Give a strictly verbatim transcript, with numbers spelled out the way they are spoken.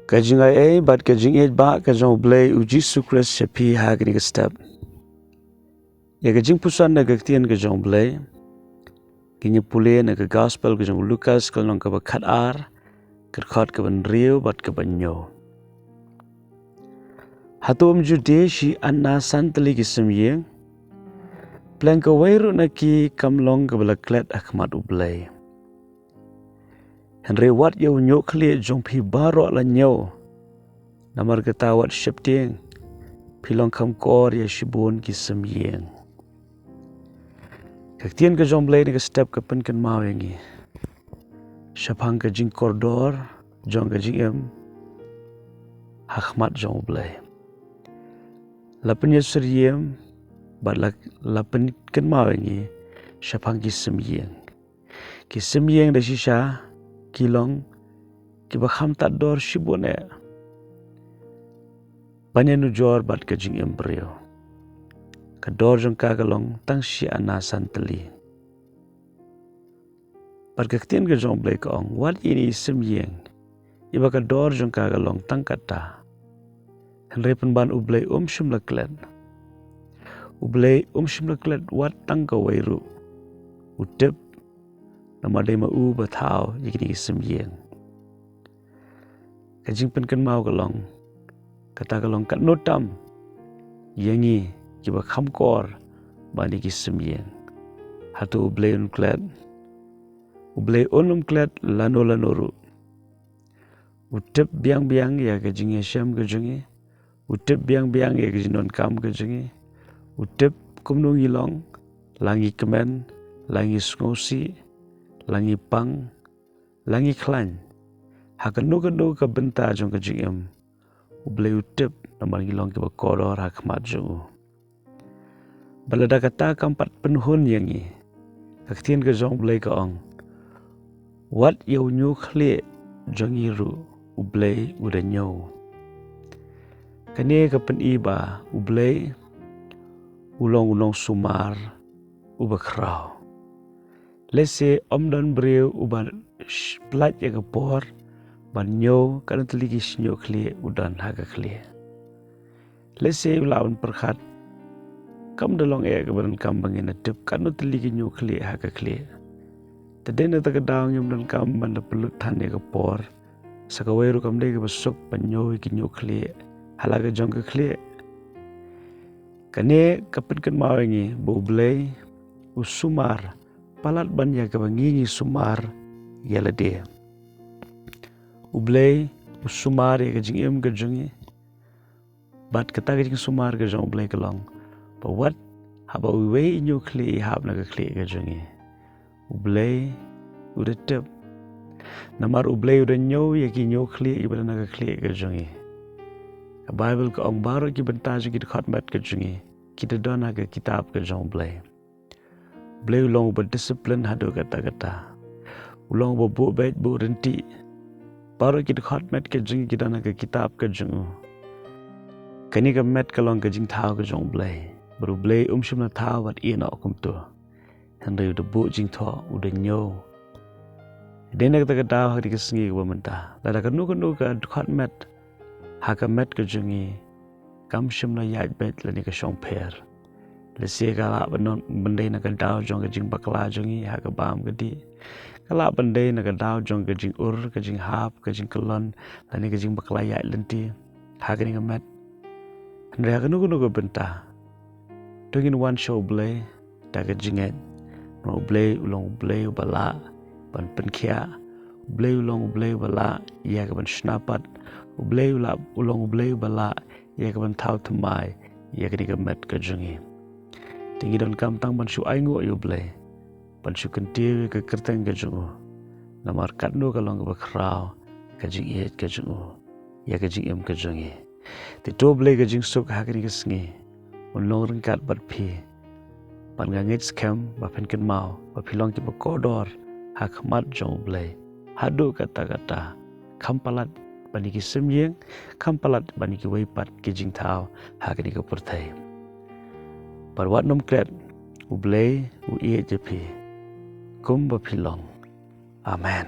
Ka jingai ei bad ka jingïeit ba ka jong U Blei U Jisu Khrist sha phi ha kane ka step. Ïa ka jingpuson na ka ktien ka jong U Blei, ka ngi pule na ka gospel ka jong u Lukas ka lynnong kaba khat ar, ka dkhot kaba hynriew bad kaba hynñiew. Hato ym ju die shi anna san tylli ki symïing? Pleng kawei ruh na ki kam long kaba la klet ha khmat U Blei. Hynrei wat ïa u ñiuh khlieh jong phi baroh la ñiew. Namar kata wat sheptieng, phi long kham kor ïa shibun ki symïing. Ka ktien ka jong U Blei na ka step ka pynkynmaw ïa ngi shaphang ka jingkordor jong ka jingim ha khmat jong U Blei. La pynïasyriem bad la, la pynkynmaw ïa ngi shaphang ki symïing. Ki symïing da shisha ki long kiba kham tad dor shibun eh ban ïanujor bad ka jingim briew. Ka dor jong ka ka long tang shi anna san tylli. Bad ka ktien ka jong U Blei ka ong, wat ïa ine i symïing iba ka dor jong ka ka long tang kata. Hynrei pynban U Blei um shym la klet. U Blei um shym la klet wat tang kawei ruh. U tip, namar dei ma u ba thaw ïa kine ki symïing. Ka jingpynkynmaw ka long, kata ka long katno tam ïa ngi kiba kham kor ban ïa ki symïing. Hato U Blei un klet? U Blei un ym klet lano lano ruh. U tip biang biang ïa ka jingïashem ka jong ngi. U tip biang biang ïa ka jingdonkam ka jong ngi. U tip kumno ngi long, la ngi kmen, la ngi sngewsih, la ngi pang, la ngi khlaiñ. Ha kano kano ka bynta jong ka jingim, U Blei u tip namar ngi long kiba kordor ha khmat jong u. Bad lada kata kam pat pynhun ïa ngi, ka ktien ka jong U Blei ka ong, wat ïa u ñiuh khlieh jong ngi ruh U Blei u da ñiew. Kane ka pyni ba U Blei u long u nongsumar uba khraw. Lehse ym don briew uba sh-, pyllait ïa ka por ban ñiew katno tylli ki shñiuh khlieh u don ha ka khlieh. Lehse u lah ban pyrkhat, kam da long eh kaba donkam ba ngin ïa tip katno tylli ki ñiuh khlieh ha ka khlieh. Te dei na kata ka daw ngim donkam ban da pynlut than ïa ka por. Sa kawei ruh kam dei kaba suk ban ñiew ïa ki ñiuh khlieh ha la ka jong ka khlieh. Kane ka pynkynmaw ïa ngi ba U Blei u sumar palat ban ïa kaba ngi ngi sumar ïa lade. U Blei u sumar ïa ka jingim ka jong ngi. Bad kata ka jingsumar ka jong U Blei ka long ba wat haba uwei i ñiuh khlieh i hap na ka khlieh ka jong ngi, U Blei u da tip. Namar U Blei u da ñiew ïa ki ñiuh khlieh iba don ha ka khlieh ka jong ngi. Ka Baibl ka ong baroh ki bynta jong ki dkhot met ka jong ngi ki da don ha ka kitab ka jong U Blei. U Blei u long uba discipline haduh katta katta. U long uba buh beit buh ryntih. Baroh ki dkhot met ka jong ngi ki don ha ka kitab ka jong u. Kane ka met ka long ka jingthaw ka jong U Blei. Bad U Blei um shym la thaw bad ïeh noh kumto. Hynrei u da buh jingthoh, u da ñiew. Dei na kata ka daw ha kane ka sngi kaba mynta, lada kano kano ka dkhot met ha ka met ka jong ngi kam shym la ïaid beit lane ka shong pher. Lehse ka lah ban dei na ka daw jong ka jingbakla jong ngi ha ka bam ka dih. Ka lah ban dei na ka daw jong ka jingur, ka jinghap, ka jingkyllon lane ka jingbakla ïaid lynti ha kane ka met. Hynrei ha kano kano ka bynta, to ngin wan sha U Blei da ka jingngeit. Namar U Blei u long U Blei uba lah ban pynkhiah. U Blei u long U Blei uba lah ïa ka ban shna pat. U Blei u lah, u long U Blei uba lah ïa ka ban thaw thymmai ïa kane ka met ka jong ngi. Te ngi donkam tang ban shu ainguh ïa U Blei, ban shu kyntiew ïa ka kyrteng ka jong u. Namar katno ka long kaba khraw ka jingïeit ka jong u ïa ka jingim ka jong ngi. Te to Blei ka jingsuk ha kane ka sngi un long ryngkat bad phi, ban ka ngeit skhem ba phin kynmaw ba phi long kiba kordor ha khmat jong U Blei haduh katta katta. Kham palat ban ïa ki symïing, kham palat ban ïa kiwei pat ki jingthaw ha kane ka pyrthei. Bad wat nym klet, U Blei u ïeit ïa phi kumba phi long. Amen.